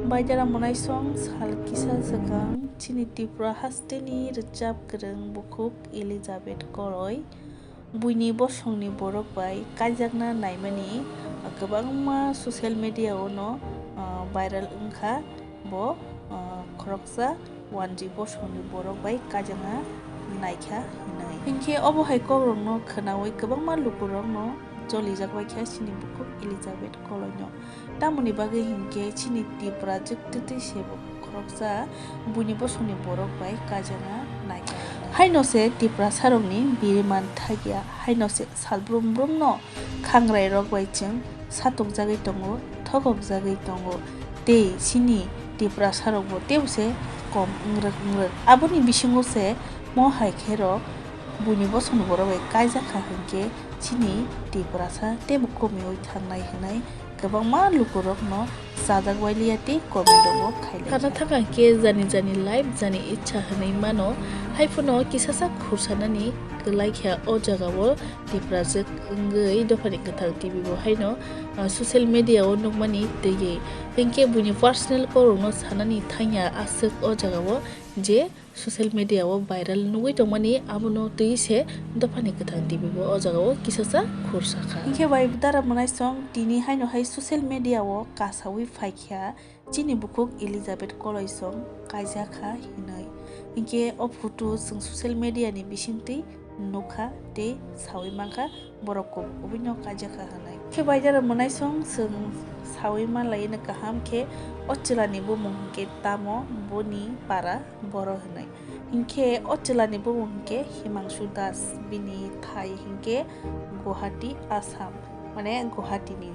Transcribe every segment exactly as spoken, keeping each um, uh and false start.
Baidara mwnaisong sal kisa swkang chini Tripura hasteni rwchap kwrwng bukhuk Elizabeth Koloi buini bosongni borok bai kaijakna naimani kwbangma social media-o no, ah, viral wngkha. Bo, ah, khoroksa wanjwi bosongni borok bai kaijakna naikha hinwi. Hinkhe obo hai kokrokno khwnaui kwbangma lukurokno cholijak baikha chini bukhuk Elizabeth Koloino. Tamoni bagwi hinkhe chini Tiprajwk twtwi se bo khoroksa buini bosongni borok bai kaijakna naikha. Haino se Tiprasarokni biriman thakya, haino se sal brum brumno khangrairok bai chwng satokjagwi tongo, thokokjagwi tongo, tei chini Tiprasarokbo teibo se kom wngrwk wngrwk. Aboni bisingo se mo hai khe rok buini bosongni borok bai kaijakha hinkhe chini Tiprasa teibo komiui thangnai hinwi kwbangma lukurokno chajak wailiya tei comment rogo khailai. Kana thangkha khe jani jani life jani ichha hinwi mano, haiphano kisasa khursanani kwlaikha o jagao Tiprajwk wngwi Dophani Kwthang T V bo haino, ah, social media o nukmani twiwi. Hinkhe buini personal kokrokno sanani thangya aswk o jagao je social media o viral nugwi tongmani, abono twi se Dophani Kwthang T V bo o jagao kisasa khursa kha. Hinkhe bai dara mwnaisong tini haino hai social media o kasaui phaikha chini bukhuk Elizabeth Koloisong kaijakha hinwi. Hinkhe o photo chwng social media ni bisingtwi nukha tei saui mankha borok kubui kubui no kaijakha hinwi. Khe baidara mwnaisong chwng saui manlaino kaham khe o chwlani bumung hinkhe tamo boni para boro hinwi. Hinkhe o chwlani bumung hinkhe Himangshu Das, bini thai hinkhe Guwahati, Assam, mane Guwahati ni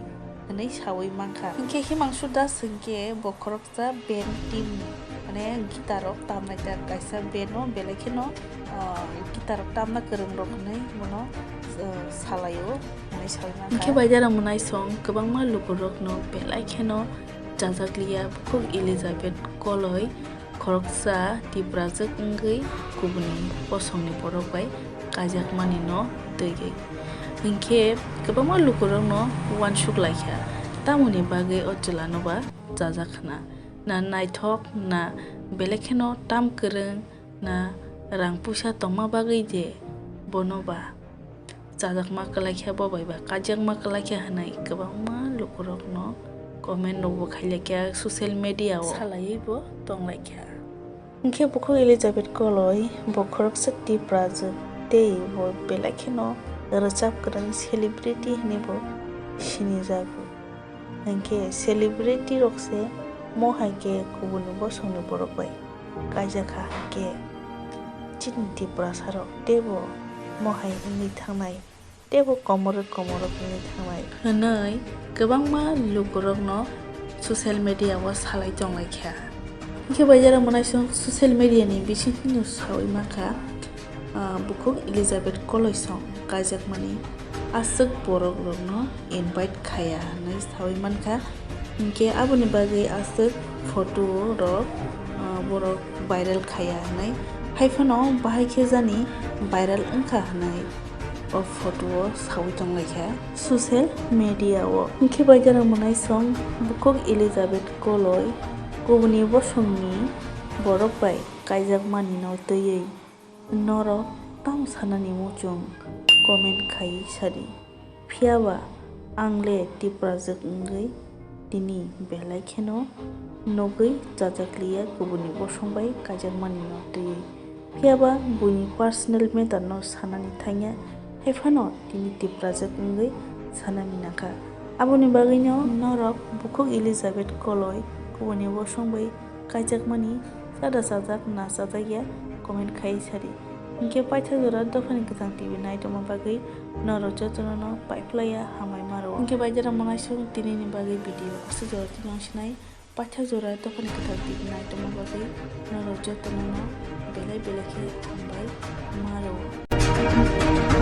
hinwi saui mankha. Hinkhe Himangshu Das hinkhe bokhorok sa band team ni, mane guitar rok tamnai ta kaisa band o belai kheno, ah, guitar rok tamna kwrwng rok hinwi bono, ah, salaio hinwi saui mankha. Hinkhe baidara mwnaisong kwbangma lukurokno belai kheno chajakliya bukhuk Elizabeth Koloi khoroksa Tiprajwk wngwi kubuni bosongni borok bai kaijakmani no twiwi. Hinkhe kwbangma lukurokno uansuk laikha, tamoni bagwi o chwlano ba chajak khna. Na naithok, na belai kheno tam kwrwng, na rang puisa tongma bagwi je bono ba chajakma kwlaikha, bo bai ba kaijakma kwlaikha hinwi kwbangma lukurokno comment rokbo khailaikha, social media o salaiwi bo tonglaikha. Hinkhe bukhuk Elizabeth Koloi bo khoroksa Tiprajwk tei bo belai kheno rwchap kwrwng celebrity hinwi bo sinijago. Hinkhe celebrity rok se mo hai khe kubuni bosongni borok bai kaijakha hinkhe chini Tiprasa rok teibo mo hai wngwi thangnai, teibo komorok komorok wngwi thangnai hinwi kwbangma lukurokno social media o salai tonglaikha. Hinkhe baidara mwnaisong social media ni bisingtwi no saui mankha, ah, bukhuk Elizabeth Koloisong kaijakmani aswk borok rokno invite khaya hinwi saui mankha. Hinkhe aboni bagwi aswk photo rok, ah, borok viral khaya hinwi. Haiphano bahai khe jani viral wngkha hinwi o photo o saui tonglaikha social media o. Hinkhe baidara mwnaisong bukhuk Elizabeth Koloi kubuni bosongni borok bai kaijakmani no twiwi norok tamo sanani muchung comment khaiwi sadi. Phiyaba ang le Tiprajwk wngwi tini belai kheno nugwi chajakliya kubuni bosong bai kaijakmani no twiwi. Phiyaba buini personal matter no sanani thangya, haiphano tini Tiprajwk wngwi sanani nangkha. Aboni bagwino norok bukhuk Elizabeth Koloi kubuni bosong bai kaijakmani sada sajak na sajak ya comment khai sadi. Hinkhe paitha jora Dophani Kwthang T V naitongma bagwi norok jotono no paiphlaiya hamai maro. Hinkhe baidara mwnaisong tinini bagwi video aswk jora tino sinai. Paitha jora Dophani Kwthang T V naitongma bagwi norok jotono no belai belai khe hambai maro.